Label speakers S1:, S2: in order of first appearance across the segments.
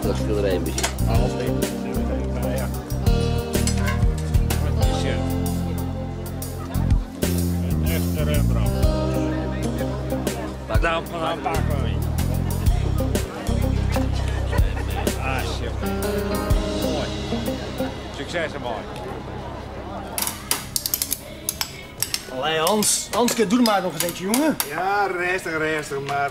S1: dat skilderij besit.
S2: Succes ermei.
S3: Allee Hans, Hanske, doe er maar nog eens eentje, jongen.
S4: Ja, rêstich, rêstich, mar.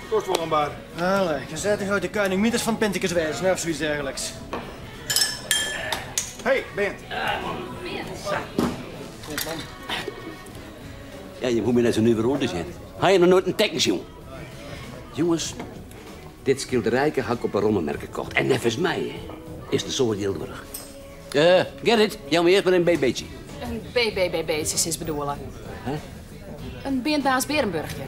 S4: Kost wol in bar.
S3: Allee, dan zet ik uit de koning Midas van Pintekes wijzen, of zoiets dergelijks.
S4: Hey, Bent.
S1: Ja, je moet me net zo nu weer te zetten. Ga je nog nooit een teken zien? Jongens, dit schilderijke had ik op een rommelmerk gekocht. En nevens mij hè, is de soort Jilburg. Eh, Gerrit, jou maar eerst maar een BB'tje.
S5: Een BBBB'tje is bedoelen. Een Beerbaas Berenburgje.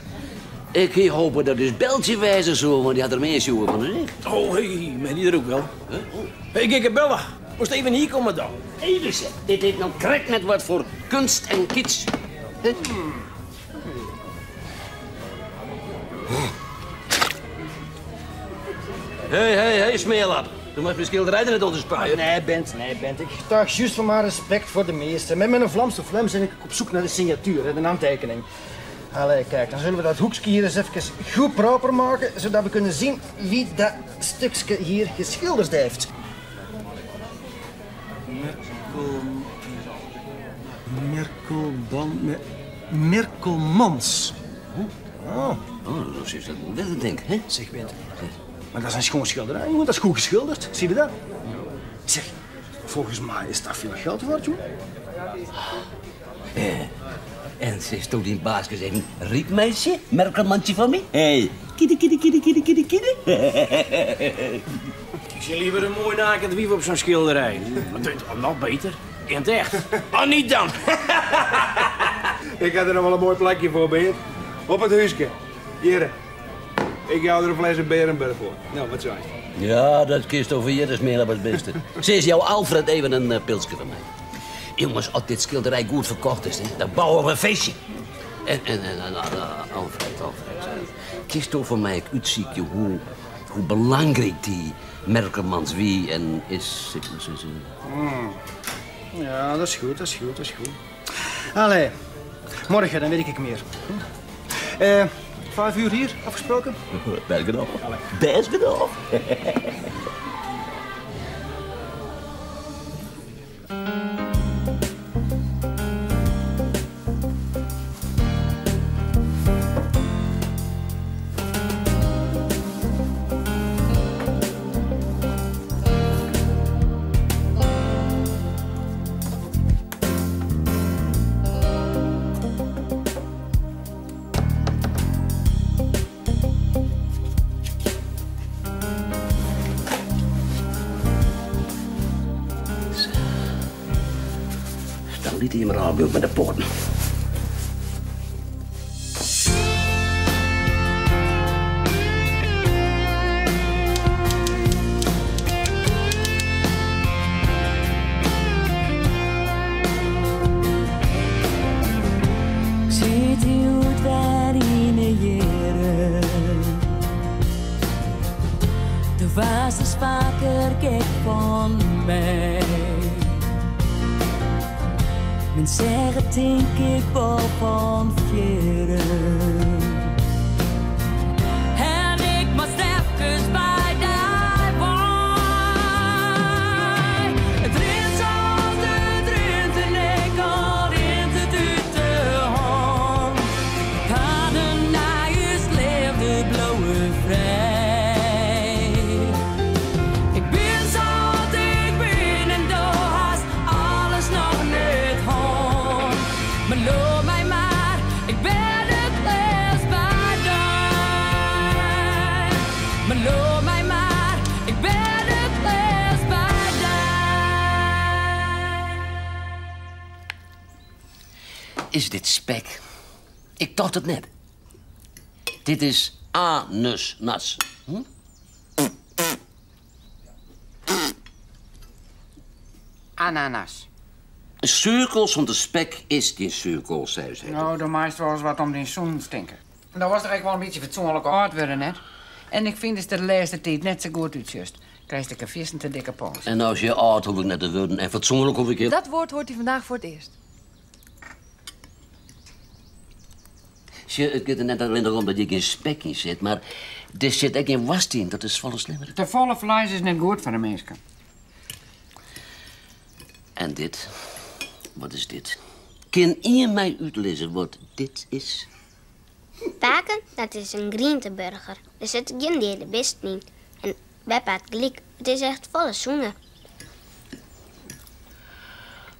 S1: Ik hier hopen dat dus Beltje wijzen zo, want die had er meer jongen van dan ik.
S6: Oh, hey, maar die er ook wel. Hey, kijk, bellen. Moest even hier komen dan.
S1: Even zeg, dit heeft nou krek net wat voor kunst en kitsch. Hè? Hé, hé, hé, smeerlap. Du mag mijn schilderij er net onder spuien.
S3: Nee, Bent, nee, Bent. Ik getuig juist van mijn respect voor de meester. Met mijn Vlaamse vlem ben ik op zoek naar de signatuur, hè, de handtekening. Allee, kijk, dan zullen we dat hoekje hier eens even goed proper maken, zodat we kunnen zien wie dat stukje hier geschilderd heeft. Merkel... Merkelban... Merkelmans. Oh.
S1: Oh, zo is dat wel te denken, hè?
S3: Zeg, Bent. Maar dat is een schoon schilderij, jongen. Dat is goed geschilderd. Zie je dat? Zeg, volgens mij is dat veel geld waard, jongen.
S1: En ze is toen die baas gezegd, riekmeisje, merkelmantje van mij. Hé, hey. Kidde, kidde, kidde, kidde, kidde, kidde.
S6: Ik zie liever een mooi nakend wief op zo'n schilderij. Maar dit, oh, nog beter. In het echt. Oh, niet dan.
S4: Ik had er nog wel een mooi plekje voor, Beer. Op het huisje. Hier. Ik jou er een fles Berenburg voor. Nou, wat zei je?
S1: Ja, dat kist over hier is meer dan het beste. Ze is jouw Alfred even een uh, pilsje van mij. Jongens, als dit schilderij goed verkocht is, hè, dan bouwen we een feestje. En, en, en, en Alfred, Alfred, kist toch voor mij uitziekje hoe, hoe belangrijk die Merkelmans wie en is.
S3: Ja, dat is goed, dat is goed, dat is goed. Allee, morgen, dan weet ik meer. Hm? 5 uur hier, afgesproken?
S1: Best genoeg. Best genoeg. Dan liet hij hem raar met de poorten.
S7: Ik zit hier weer in de jaren. De was is vaker gek van mij. Men zeggen denk ik wel van veren. En ik moest even bij die wei. Het rint zoals het rint en ik al rint het uit de hand. Paden naar je leefde blauwe vrij. Ik ben zoals ik ben en door haast alles nog net hond. Maar loop mij maar, ik ben het best bij die. Maar loop mij maar, ik ben het best bij die.
S1: Is dit spek? Ik dacht het net. Dit is anusnas. Hm?
S8: Ananas.
S1: Een cirkel zonder spek is geen cirkel, zei ze.
S8: Nou, dan maakt wel eens wat om die zoen stinken. Dat was toch echt wel een beetje fatsoenlijk oud worden, net? En ik fyn datst der de lêste tiid net sa goed útsjochst. Krijst ek in fierstente dikke pâns.
S1: En as je âld hoef ik net te wurden en fatsoenlik hoef ik
S9: Dat woord hoort hij vandaag voor het eerst.
S1: Sjoch, it giet der net allinnich om dat hjir gjin spek yn sit, mar der sit ek gjin woarst yn. Dat is folle slimmer.
S8: Te folle fleis is net goed foar de minsken.
S1: En dit? Wat is dit? Kin ien my útlizze wat dit is?
S10: Pake, dat is in grienteburger. Der sitte gjin deade bisten yn. En beppe hat gelyk, it is echt folle sûner.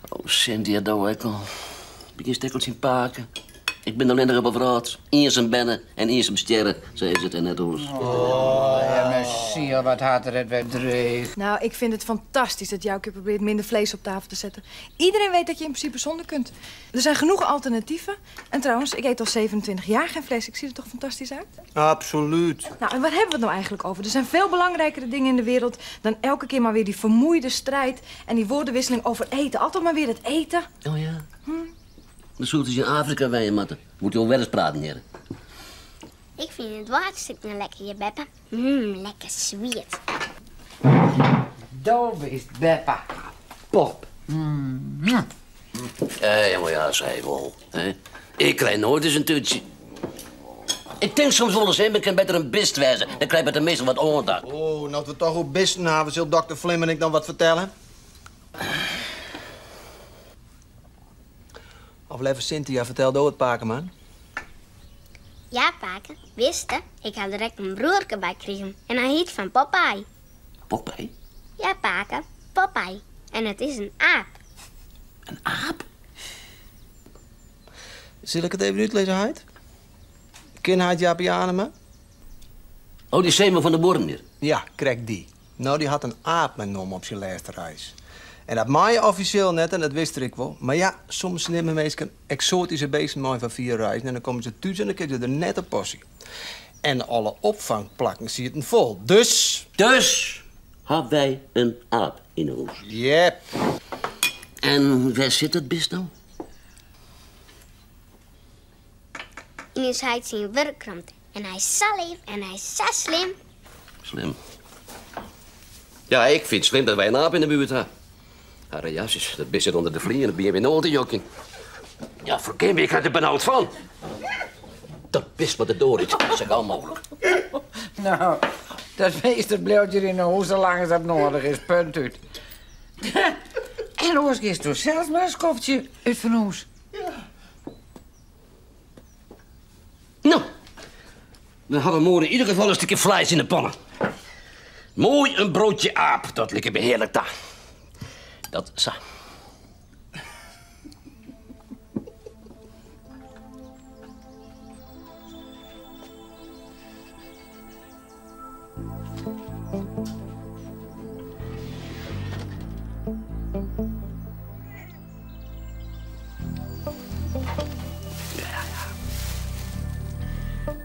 S1: Oh, Cynthia, do ek al. Begjinst ek al tsjin pake. Ik bin allinnich op 'e wrâld. Iensum berne en iensum stjerre, sa is it en net oars.
S8: Oh, ja, myn siel, wat hat er it wer dreech.
S9: Nou, ik vind het fantastisch dat Joukje probeert minder vlees op tafel te zetten. Iedereen weet dat je in principe zonder kunt. Er zijn genoeg alternatieven. En trouwens, ik eet al 27 jaar geen vlees. Ik zie er toch fantastisch uit?
S11: Absoluut.
S9: Nou, en waar hebben we het nou eigenlijk over? Er zijn veel belangrijkere dingen in de wereld dan elke keer maar weer die vermoeide strijd en die woordenwisseling over eten. Altijd maar weer het eten.
S1: Oh ja. Dan zult u in Afrika wenje moatte. Moet u al wel eens praten, hearen.
S10: Ik fyn it woarststik no lekker hear, beppe. Mmm, lekker swiet.
S8: Do bist beppe. Pop.
S1: Ja, mar ja, sy wol. Hè? Ik krij noait ris in tútsje. Ik tink soms wolris, hè, men kin better in bist wêze. Dan krijt men teminsten wat oandacht.
S11: Oh, no't we it toch oer bisten hawwe, sil dokter Flimmerik dan wat fertelle? Of leaver Cynthia, fertel do it, pakeman.
S10: Ja, pake, witste, ik ha der ek in broerke by krigen en hy hyt fan Popeye.
S1: Popeye?
S10: Ja, pake, Popeye. En it is in aap.
S1: In aap?
S11: Sil ik it even útlizze, heit? Kin heit Jappie Anema?
S1: Oh, dy seeman fan de buorren hjir?
S11: Ja, krekt dy. No, dy hat in aap meinommen op syn lêste reis. En dat mei offisjeel net en dat wist er ek wol. Mar ja, soms nimme minsken eksoatyske beesten mei foar fiere reizen en dan komme se thús en dan kinne se der net op pasje. En alle opfangplakken sieten fol. Dus.
S1: Dus ha wy in aap yn 'e hûs.
S11: Jep.
S1: En wêr sit dat bist no?
S10: Yn ús heit syn wurkromte. En hy is sa leaf en hy is sa slim.
S1: Slim. Ja, ik fyn it slim dat wy in aap yn de buert ha. Harre jasses, dat bist sit ûnder de flier, dat begjint my no al te jokjen. Ja, fergean my, ik krij der benaud fan. Dat bist moat de doar út, sa gau mooglik.
S8: No, dat beest dat bliuwt hjir yn 'e hûs sa lang as dat noadich is, punt út. En oars giest do sels mar in skoftsje út fan hûs.
S1: No, dan ha we moarn yn ieder gefal in stikje fleis yn de panne. Moai in broodje aap, dat liket my hearlik ta. Dat sa.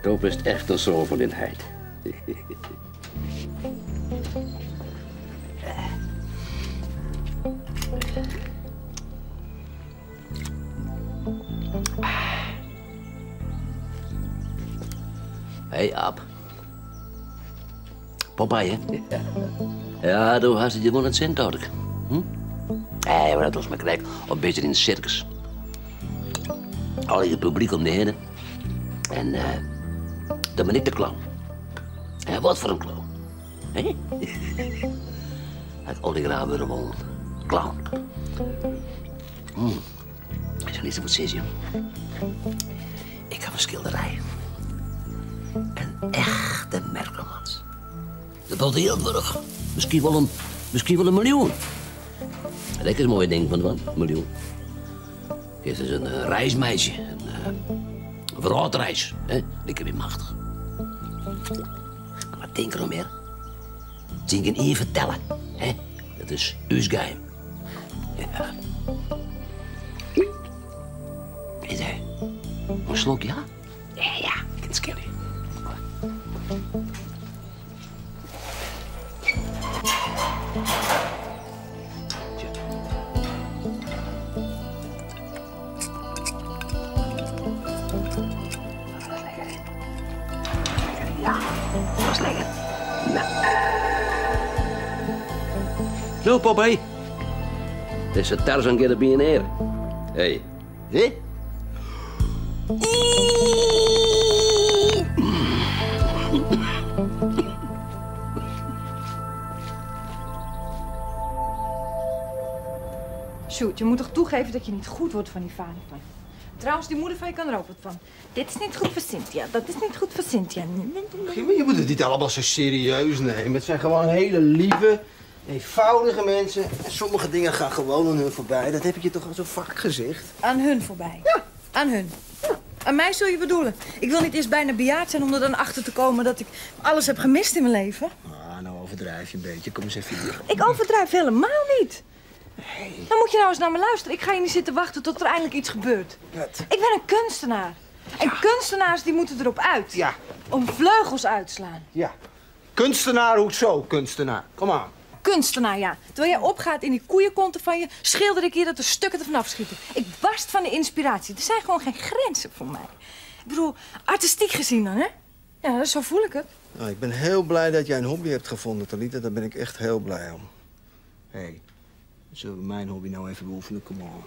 S1: Do bist echt in soan fan dyn heit. Hey aap. Popeye, hè? Ja, do hast it hjir wol nei 't sin, tocht ik. Hm? Nee, mar dat was mar krekt of bist yn in sirkus. Allegear publyk om dy hinne. En eh, dan bin ik de clown. En wat foar in clown. Hè? Had ik altyd graach wurde wollen. Clown. Ik sil earst wat sizze. Ik haw in skilderij. In echte Merkelmans. Dat wol hiel wurdich. Miskien wol in, miskien wol in miljoen. Dat is in moai ding fan dwaan, miljoen. Dit is in eh, reis meitsje, in eh, wrâldreis. Hè? Liket my machtich. Mar tink derom, hear. Tsjin gjin ien fertelle. Hè? Dat is ús geheim. Ja. Is er? In slok, ja? Ja, ja, kin it skele. Ja, dat is lekker. No, Popeye. Dizze Tarzan giet op ien ear. Hé. Hé?
S9: Sjoerd, je moet toch toegeven dat je niet goed wordt van die vader van je. Trouwens, die moeder van je kan er ook wat van. Dit is niet goed voor Cynthia, dat is niet goed voor Cynthia.
S11: Maar je moet het niet allemaal zo serieus nemen. Het zijn gewoon hele lieve, eenvoudige mensen. En sommige dingen gaan gewoon aan hun voorbij. Dat heb ik je toch al zo vaak gezegd?
S9: Aan hun voorbij? Ja. Aan hun? Ja. Aan mij zul je bedoelen. Ik wil niet eerst bijna bejaard zijn om er dan achter te komen dat ik alles heb gemist in mijn leven.
S11: Ah, nou overdrijf je een beetje. Kom eens even hier.
S9: Ik overdrijf helemaal niet. Dan moet je nou eens naar me luisteren. Ik ga hier niet zitten wachten tot er eindelijk iets gebeurt.
S11: Wat?
S9: Ik ben een kunstenaar. En kunstenaars die moeten erop uit.
S11: Ja.
S9: Om vleugels uitslaan.
S11: Ja. Kunstenaar, hoezo kunstenaar? Kom aan.
S9: Kunstenaar, ja. Terwijl jij opgaat in die koeienkonten van je, schilder ik hier dat de stukken ervan afschieten. Ik barst van de inspiratie. Er zijn gewoon geen grenzen voor mij. Ik bedoel, artistiek gezien dan, hè? Ja, zo voel ik het.
S11: Nou, ik ben heel blij dat jij een hobby hebt gevonden, Thalita. Daar ben ik echt heel blij om. Hé, hey, zullen we mijn hobby nou even beoefenen? Kom on.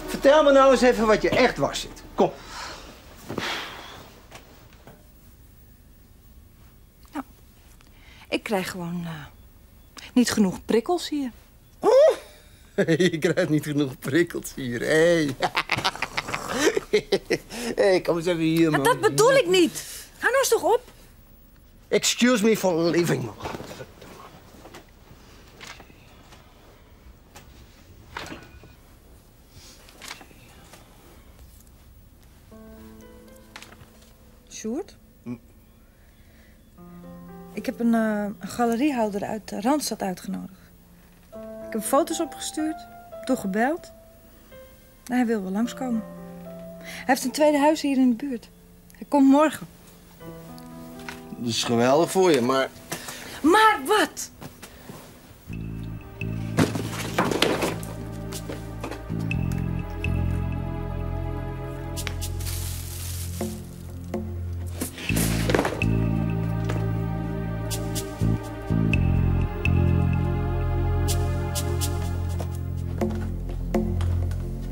S11: Vertel me nou eens even wat je echt was zit. Kom.
S9: Nou, ik krijg gewoon niet genoeg prikkels hier.
S11: Oh, je krijgt niet genoeg prikkels hier. Hé. Hey. Hey, kom eens even hier, man.
S9: Maar dat bedoel ik niet. Hou nou eens toch op.
S11: Excuse me for leaving, man.
S9: Sjoerd? Ik heb een galeriehouder uit de Randstad uitgenodigd. Ik heb foto's opgestuurd, toch gebeld. En hij wil wel langskomen. Hij heeft een tweede huis hier in de buurt. Hij komt morgen.
S11: Dat is geweldig voor je, maar...
S9: Maar wat?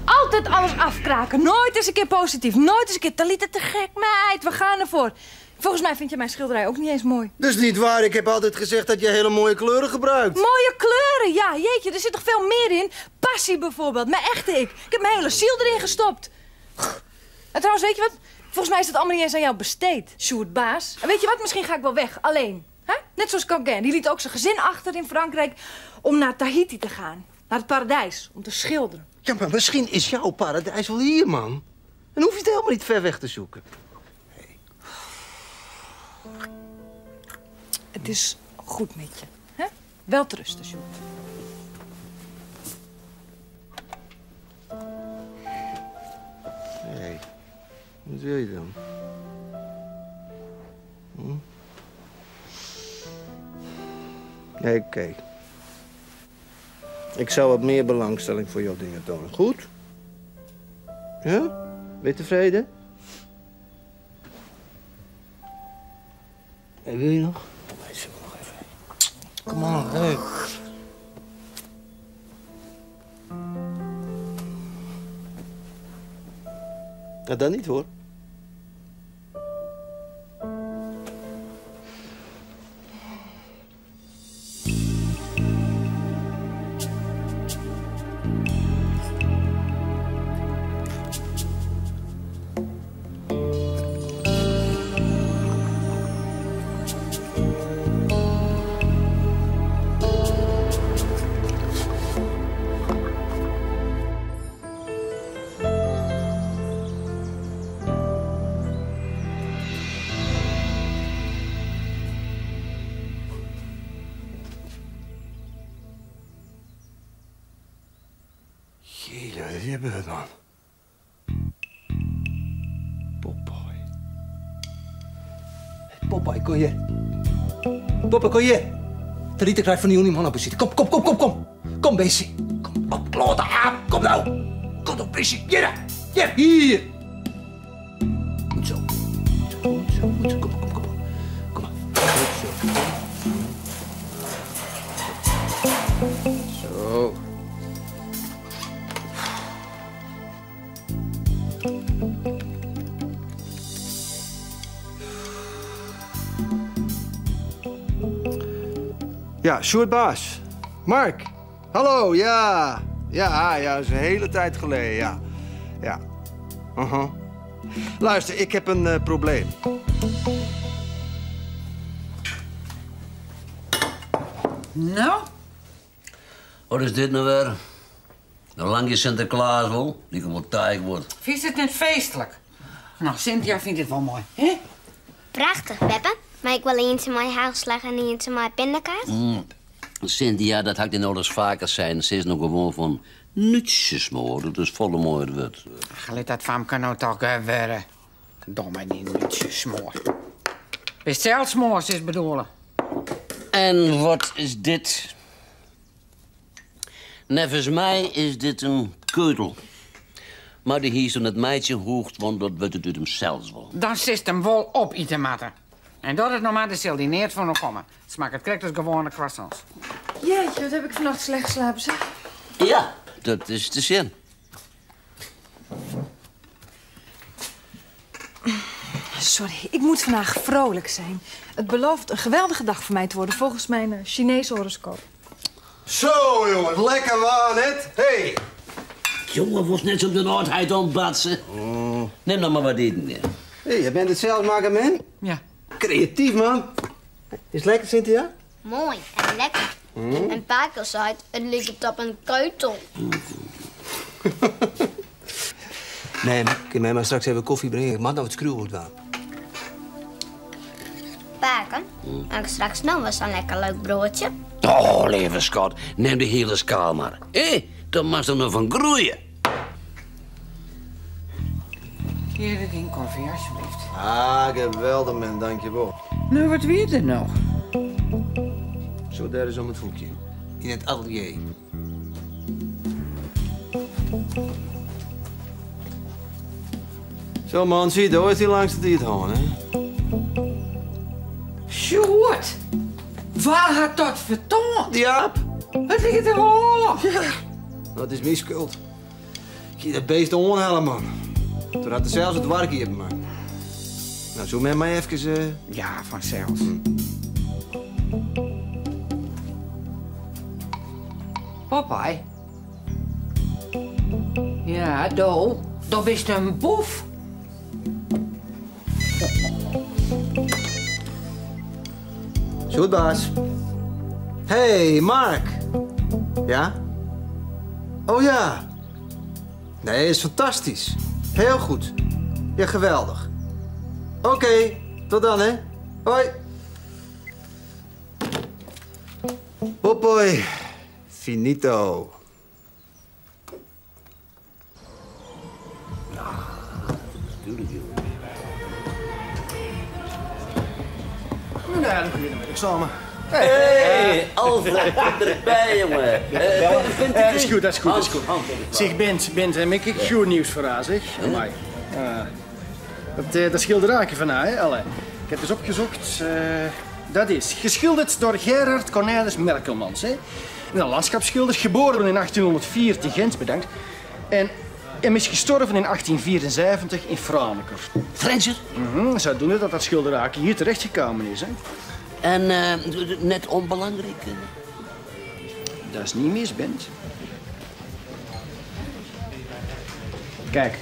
S9: Altijd alles afkraken. Nooit eens een keer positief. Nooit eens een keer Thalita te gek, meid. We gaan ervoor. Volgens mij vind je mijn schilderij ook niet eens mooi.
S11: Dat is niet waar. Ik heb altijd gezegd dat je hele mooie kleuren gebruikt.
S9: Mooie kleuren, ja. Jeetje, er zit toch veel meer in? Passie bijvoorbeeld. Mijn echte ik. Ik heb mijn hele ziel erin gestopt. En trouwens, weet je wat? Volgens mij is het allemaal niet eens aan jou besteed, Sjoerd baas. En weet je wat? Misschien ga ik wel weg. Alleen. Hè? Net zoals Gauguin. Die liet ook zijn gezin achter in Frankrijk om naar Tahiti te gaan. Naar het paradijs. Om te schilderen.
S11: Ja, maar misschien is jouw paradijs wel hier, man. Dan hoef je het helemaal niet ver weg te zoeken.
S9: Hey. Het is goed met je, hè? Wel te rusten, Sjoerd.
S11: Hé, hey, wat wil je dan? Hm? Nee, oké. Okay. Ik zou wat meer belangstelling voor jouw dingen tonen. Goed? Ja? Ben je tevreden? En wil je nog? Nee, zullen we nog even. Kom on, hey. Nou, dat niet hoor. Jeetje, wat hebben we dan? Popeye. Hey, Popeye, kom hier. Popeye, kom hier. Thalita krijgt van die man op zitten. Kom, kom, kom, kom, kom. Kom, beestje. Kom op, klote aap. Kom nou. Kom op, bistje. Hjir, hjir, hier.
S1: Goed zo. Goed zo, goed zo. Kom maar, kom maar, kom maar. Kom maar. Goed zo.
S11: Zo. Ja, Sjoerd Baas. Mark. Hallo, ja. Ja, ja, dat is een hele tijd geleden, ja. Ja. Uh-huh. Luister, ik heb een probleem.
S8: Nou?
S1: Wat is dit nou weer? Een langje Sinterklaas wel, die kan wel taai wordt.
S8: Vind je het net feestelijk? Nou, Cynthia vindt het wel mooi, hè?
S10: Prachtig, Beppe. Maar ik wil eens in mijn haagslag en eens in mijn pindakaas.
S1: Cynthia, dat had ik nou eens vaker zijn. Ze is nog gewoon van nietsjes smoren, dus volle mooie wordt.
S8: Ach, laat dat famke nou toch gebeuren. Domme die nietsjes smoor. Bestel smoors is bedoelen.
S1: En wat is dit? Nevens mij is dit een keutel. Maar die hier zo'n het meidje hoegt, want dat weet het uit hem zelfs wel.
S8: Dan zit hem wel op eten matten. En dat het nog maar, de zal die neer van nog komen. Smaakt het correct als gewone croissants.
S9: Jeetje, wat heb ik vannacht slecht geslapen, zeg.
S1: Ja, dat is de zin.
S9: Sorry, ik moet vandaag vrolijk zijn. Het belooft een geweldige dag voor mij te worden, volgens mijn Chinese horoscoop.
S11: Zo, jongens, lekker waar, net. Hey.
S1: Jongen, was net zo de oudheid ontbatsen. Neem dan maar wat eten. Hé,
S11: hey, je bent het zelf maken, man?
S8: Ja.
S11: Creatief, man. Is het lekker, Cynthia?
S10: Mooi en lekker. En Paco zei, het ligt op een keutel.
S11: Nee, maar kun je mij maar straks even koffie brengen? Ik mag nou het skruwgoed wel.
S10: Paken, en ik straks nog wel zo'n lekker leuk broodje.
S1: Oh, lieve schat, neem de hele schaal maar. Hé, dan mag ze nog van groeien.
S8: Hier, geen koffie, alsjeblieft.
S11: Ah, geweldig, man, dankjewel.
S8: Nou, wat weet je nou?
S11: Zo, daar is om het hoekje. In het atelier. Zo, man, zie je, daar is die langs de tiet gewoon, hè?
S8: Sjoerd! Waar had dat vertoond?
S11: Die aap?
S8: Het ligt er al.
S11: Ja. Dat is mijn schuld. Ik zie dat beest onhellen, man. Toen had er zelfs het werk hier man. Nou, zo met mij even...
S8: Ja, vanzelfs. Popeye? Ja, do. Dat is een boef.
S11: Goed, baas. Hey, Mark. Ja? Oh ja. Nee, is fantastisch. Heel goed. Ja, geweldig. Oké, tot dan, hè. Hoi. Hoi. Finito.
S1: Ja, natuurlijk, joh.
S3: Nou, goedemiddag samen.
S1: Hey, hey, Alfred, kom erbij, jongen.
S3: Dat is goed, dat is goed, dat is goed. Zeg, Bent, heb ik goed nieuws voor haar, zeg. Amai. Dat schilderijke van haar, hè, allee. Ik heb dus opgezocht. Dat is geschilderd door Gerard Cornelis Merkelmans, hè. Een landschapsschilder, geboren in 1804 te Gent, bedankt. En hij is gestorven in 1874 in Franeker.
S1: Franeker?
S3: Mm-hmm, zodoende dat dat schilderijke hier terechtgekomen is, hè.
S1: En net onbelangrijk? Hè?
S3: Dat is niet mis, Bent. Kijk.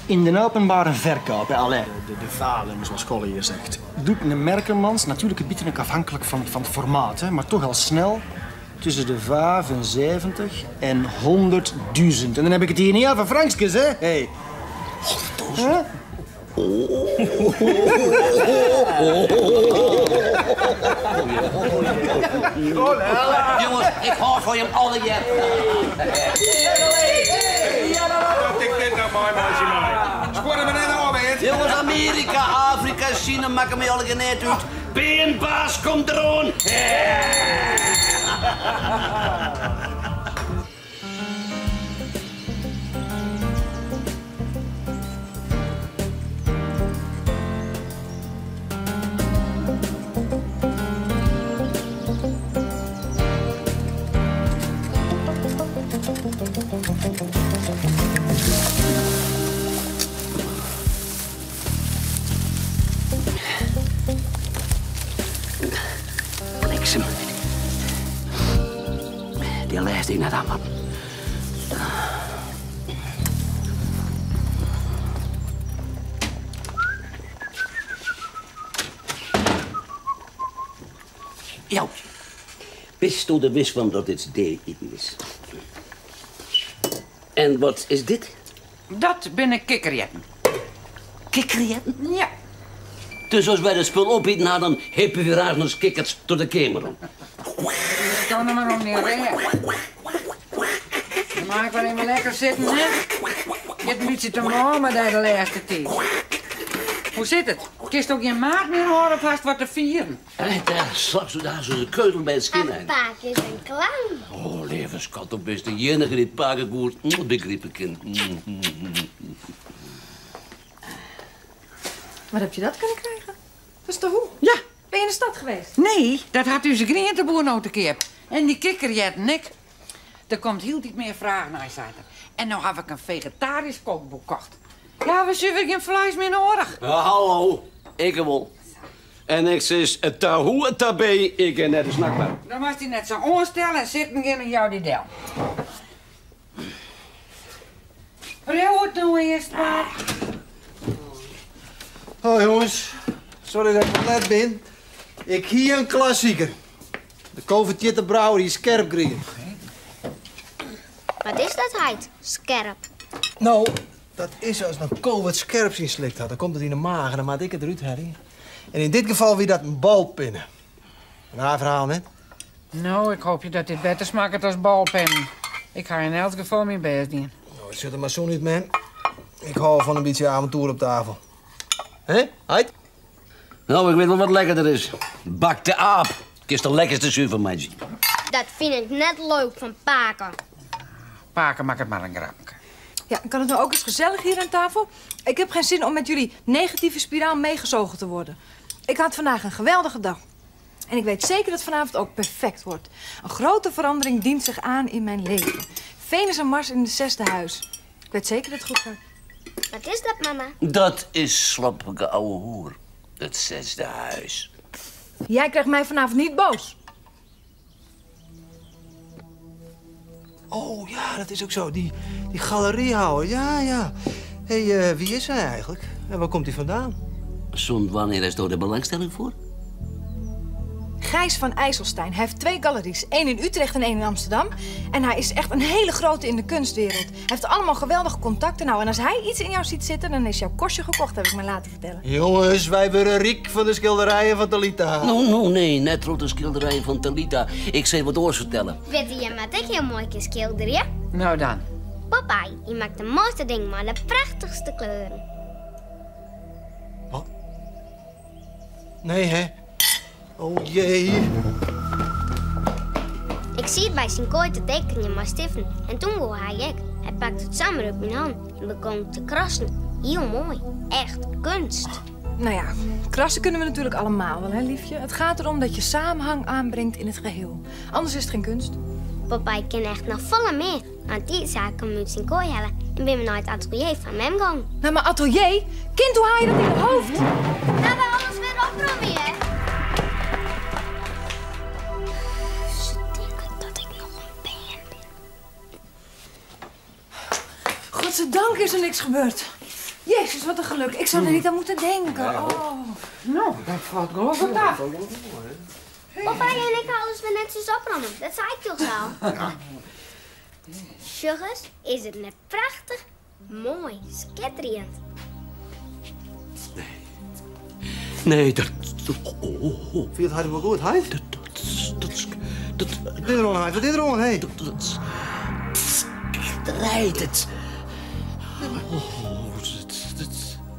S3: In de openbare verkoop, allee, de valing, zoals Collier zegt, doet een Merkelmans natuurlijk een beetje afhankelijk van het formaat, hè, maar toch al snel tussen de 75 en 100.000. En dan heb ik het hier niet af van frankjes, hè? Hey.
S1: 100.000?
S3: Huh?
S1: Jongens, ik hou van je alle jaar.
S4: Dat ik dit nou mooi, meisje, mooi. Scoren we net al, man.
S1: Jongens, Amerika, Afrika, China, maken me alle net uit. Beenbaas komt eraan. Bliksem. Dy lêste ik net aan, man. Joukje, bisto der wis fan dat dit dea iten is? En wat is dit?
S8: Dat binne kikkererwten.
S1: Kikkererwten?
S8: Ja.
S1: Dus as wy dat spul opiten ha, dan hippe wy raar as kikkerts troch de keamer om.
S8: Sto no mar om dyn rêch. Dan mei ik wer even lekker sitten, hè? Giet in bytsje te mâl mei dy de lêste tiid. Hoe sit it? Kinst ook gjin maat mear hâlde of hast wat te fieren?
S1: Hé, dêr slachst dêr hast de keutel by it skjinnein.
S10: Pake is in clown.
S1: Oh, leave skat, do bist de iennige dy't pake goed begripe kin.
S9: Waar heb je dat kunnen krijgen? Dat is toch hoe?
S8: Ja.
S9: Ben je in de stad geweest?
S8: Nee, dat hat ús grienteboer no te keap. En dy kikkererwten ek. Der komt hieltyd mear fraach nei, seit er. En no haw ik in fegetarysk kookboek kocht. Ja, we suver gjin fleis mear noadich.
S1: Ja, hallo, ik wol. En ik sis tahoe tabé, ik kin net de snackbar.
S8: Dan moatst dy net sa oanstelle en sitten gean en jou dy del. Priuw it no earst mar.
S11: Oh jongens, sorry dat ik wat let bin. Ik hie in klassieker. De Kovertjitte Brouwer hie skerp krigen.
S10: Wat is dat, heit? Skerp.
S11: No, dat is as in ko wat skerps ynslikt hat. Dan komt it yn de mage en dan moat ik it derút helje. En yn dit gefal wie dat in balpinne. In raar ferhaal, net?
S8: No, ik hoopje dat dit better smakket as balpinnen. Ik ha yn elts gefal myn bêst dien.
S11: No, it sjocht der mar sûn út, mem. Ik hâld fan in bytsje aventoer op tafel. Hè, heit?
S1: No, ik wit wol wat lekkerder is. Bakte aap. Kinst de lekkerste suvel meitsje.
S10: Dat fyn ik net leuk fan pake.
S8: Pake makket mar in grapke.
S9: Ja, kan het nou ook eens gezellig hier aan tafel? Ik heb geen zin om met jullie negatieve spiraal meegezogen te worden. Ik had vandaag een geweldige dag. En ik weet zeker dat vanavond ook perfect wordt. Een grote verandering dient zich aan in mijn leven. Venus en Mars in het zesde huis. Ik weet zeker dat het goed gaat.
S10: Wat is dat, mama?
S1: Dat is slappige ouwe hoer. Het zesde huis.
S9: Jij krijgt mij vanavond niet boos.
S11: Oh ja, dat is ook zo. Die, die galeriehouder, ja, ja. Hé, hey, wie is hij eigenlijk? En waar komt hij vandaan?
S1: Zond wanneer is door de belangstelling voor?
S9: Gijs van IJsselstein. Hij heeft 2 galeries. 1 in Utrecht en 1 in Amsterdam. En hij is echt een hele grote in de kunstwereld. Hij heeft allemaal geweldige contacten. Nou, en als hij iets in jou ziet zitten, dan is jouw kostje gekocht, heb ik me laten vertellen.
S11: Jongens, wij worden riek van de schilderijen van Thalita.
S1: No, no, nee, net rond de schilderijen van Thalita. Ik zal wat oors vertellen.
S10: Weet je wat ik heel mooi kan schilderen? Ja?
S8: Nou dan.
S10: Popeye, die maakt de mooiste dingen, maar de prachtigste kleuren.
S11: Wat? Nee, hè? Oh jee.
S10: Ik zie het bij zijn kooi te tekenen maar stiffen. En toen wou hij ik. Hij pakte het samen op mijn hand en begon te krassen. Heel mooi. Echt kunst.
S9: Nou ja, krassen kunnen we natuurlijk allemaal wel, hè, liefje? Het gaat erom dat je samenhang aanbrengt in het geheel. Anders is het geen kunst.
S10: Popeye kan echt nog volle meer. Want die zaken moet zijn kooi halen en ben we naar het atelier van mem gaan.
S9: Naar mijn atelier? Kind, hoe haal je dat in je hoofd?
S10: Nou, we alles weer opruimen, hè? Ze denken dat ik nog een been ben.
S9: Godzijdank is er niks gebeurd. Jezus, wat een geluk. Ik zou er niet aan moeten denken. Oh.
S8: Nou, dat valt geloof ik af.
S10: Papa en ik alles weer netjes opruimen. Dat zei ik toch al. Ja. Sugars, is het net prachtig? Mooi, schitterend.
S1: Nee. Nee, dat... Oh, oh.
S11: Vind je het hartstikke goed, hè?
S1: Dat...
S11: Wat is er aan, Wat is er aan, hè?
S1: Dat... Rijdt het. Oh,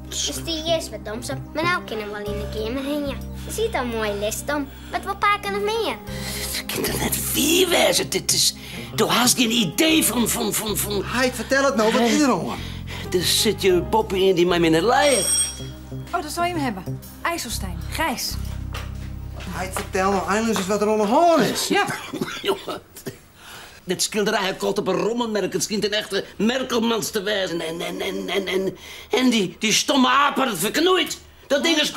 S10: Dus die is wat dom zo. Maar nou kunnen we wel in de kamer heen, ja. Je ziet al mooi list om. Wat wil paken nog meer?
S1: Het kind er net vier wezen. Dit is... Du hast geen idee van...
S11: Heit, vertel het nou. Wat is er aan?
S1: Er zit je poppy in die mij in het leien.
S9: Oh, dat zal je hem hebben. IJsselstein, Gijs.
S11: Heit, vertel nou eindelijk eens wat er aan de hand is.
S8: Ja.
S1: Jongen. Dit skilderij kocht op in rommelmerk. It skynt in echte Merkelmans te wêzen. En, en, en, en, en, en dy, dy stomme aap hat it ferknoeid. Dat ding is 100.000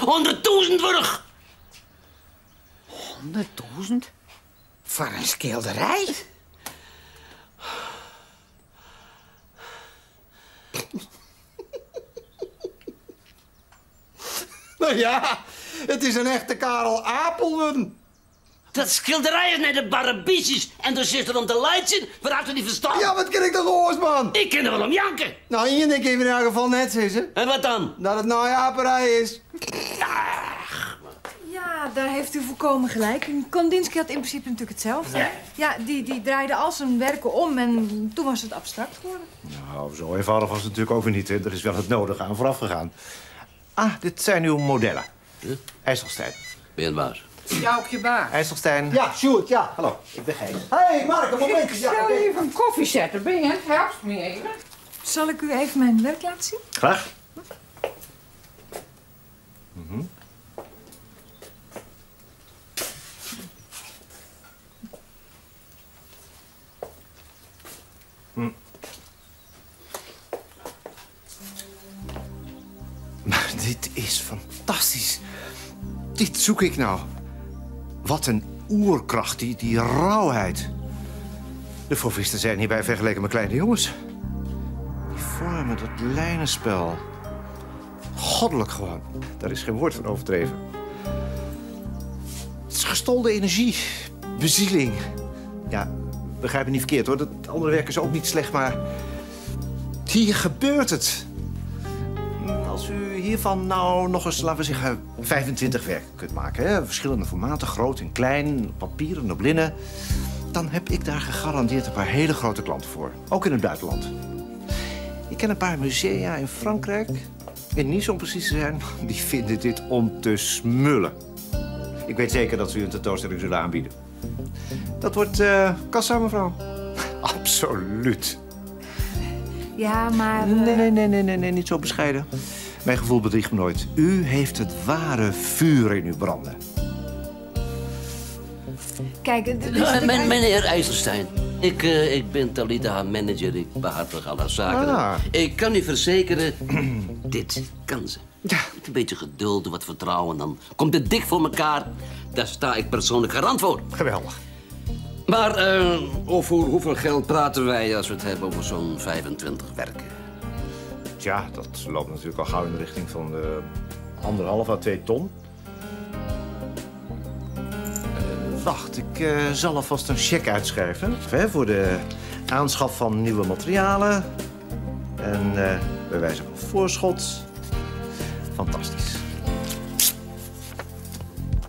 S1: wurdich.
S8: 100.000? Foar in skilderij?
S11: Nou ja, it is in echte Karel Apel wurden.
S1: Dat skilderij is nei de barrebysjes en do sitst der om te laitsjen? Wat hast dy ferstân?
S11: Ja, wat kin ik toch oars, man?
S1: Ik kin der wol om janke.
S11: Nou, ien ding kin ik yn elk gefal net sizze.
S1: En wat dan?
S11: Dat it nije aperij is.
S9: Ja, daar heeft u volkomen gelijk. in. Kandinsky had in principe natuurlijk hetzelfde.
S1: Ja.
S9: Ja, die draaide al zijn werken om en toen was het abstract geworden.
S12: Nou, zo eenvoudig was het natuurlijk ook weer niet. Hè. Er is wel het nodige aan vooraf gegaan. Ah, dit zijn uw modellen. IJsselstein.
S1: Ben baas.
S8: Joukje baas.
S12: IJsselstein.
S11: Ja, Sjoerd, ja.
S12: Hallo, ik ben Gijs.
S11: Hey, Mark, een momentje.
S8: Ik
S11: Ja,
S8: zal
S11: oké.
S8: even een koffie zetten, ben je? Helpt me even.
S9: Zal ik u even mijn werk laten zien?
S12: Graag. Maar dit is fantastisch. Dit zoek ik nou. Wat een oerkracht, die rauwheid. De fauvisten zijn hierbij vergeleken met kleine jongens. Die vormen, dat lijnenspel. Goddelijk gewoon. Daar is geen woord van overdreven. Het is gestolde energie. Bezieling. Ja, begrijp me niet verkeerd hoor. Dat andere werk is ook niet slecht, maar... Hier gebeurt het. Als u hiervan nou nog eens, laten we zeggen, 25 werken kunt maken... Hè? Verschillende formaten, groot en klein, op papier en op linnen... dan heb ik daar gegarandeerd een paar hele grote klanten voor. Ook in het buitenland. Ik ken een paar musea in Frankrijk, in Nice om precies te zijn... die vinden dit om te smullen. Ik weet zeker dat ze u een tentoonstelling zullen aanbieden. Dat wordt kassa, mevrouw. Absoluut.
S9: Ja, maar...
S12: Nee, nee, nee, nee, nee, nee, niet zo bescheiden. Mijn gevoel bedriegt me nooit. U heeft het ware vuur in uw branden.
S9: Kijk, het is
S1: Meneer IJsselstein, ik ben Talita, haar manager. Ik behartig al haar zaken.
S12: Ah.
S1: Ik kan u verzekeren, dit kan ze. Ja. Met een beetje geduld en wat vertrouwen, dan komt het dik voor elkaar. Daar sta ik persoonlijk garant voor.
S12: Geweldig.
S1: Maar over hoeveel geld praten wij als we het hebben over zo'n 25 werken?
S12: Tja, dat loopt natuurlijk al gauw in de richting van 1,5 à 2 ton. Wacht, ik zal alvast een cheque uitschrijven. Hè, voor de aanschaf van nieuwe materialen. En bij wijze van voorschot. Fantastisch.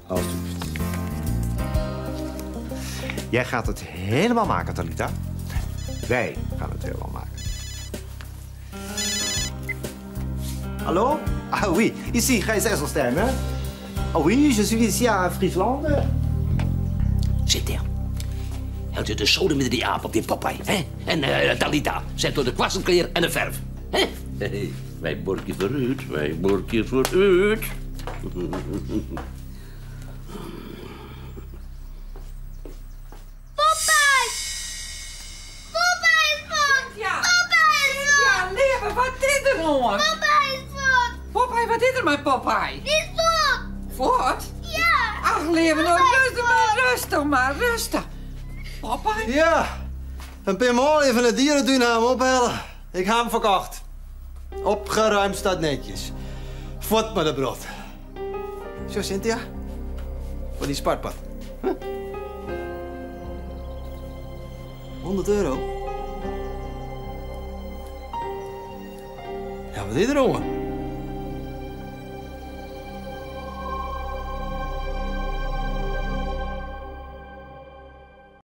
S12: Alsjeblieft. Jij gaat het helemaal maken, Talita. Wij gaan het helemaal maken. Hallo? Ah oui, ici Gijs IJsselstein, hè? Ah oui, je suis ici à Friesland.
S1: Zit daar. Houdt u de zoden met die aap op die Popeye, hè? En Talita, zet door de kwassenkleer en de verf. Hè? Hey, wij borkje vooruit, wij borkje vooruit.
S10: Popeye! Popeye is voort!
S8: Ja.
S10: Popeye is voort!
S8: Ja, leven, wat is er, jongen?
S10: Popeye is voort!
S8: Popeye, wat is er met Popeye?
S10: Die is voort!
S8: Voort?
S10: Ja!
S8: Ach, leven, nou
S10: Popeye is
S8: rustig maar, rustig maar, rustig. Popeye?
S11: Ja, een paar even het dierentuin aan hem ophellen. Ik heb hem verkocht. Opgeruimd staat netjes. Voort met de brood. Zo, Cynthia. Voor die spartpad. Huh? 100 euro. Ja, wat is er, jongen?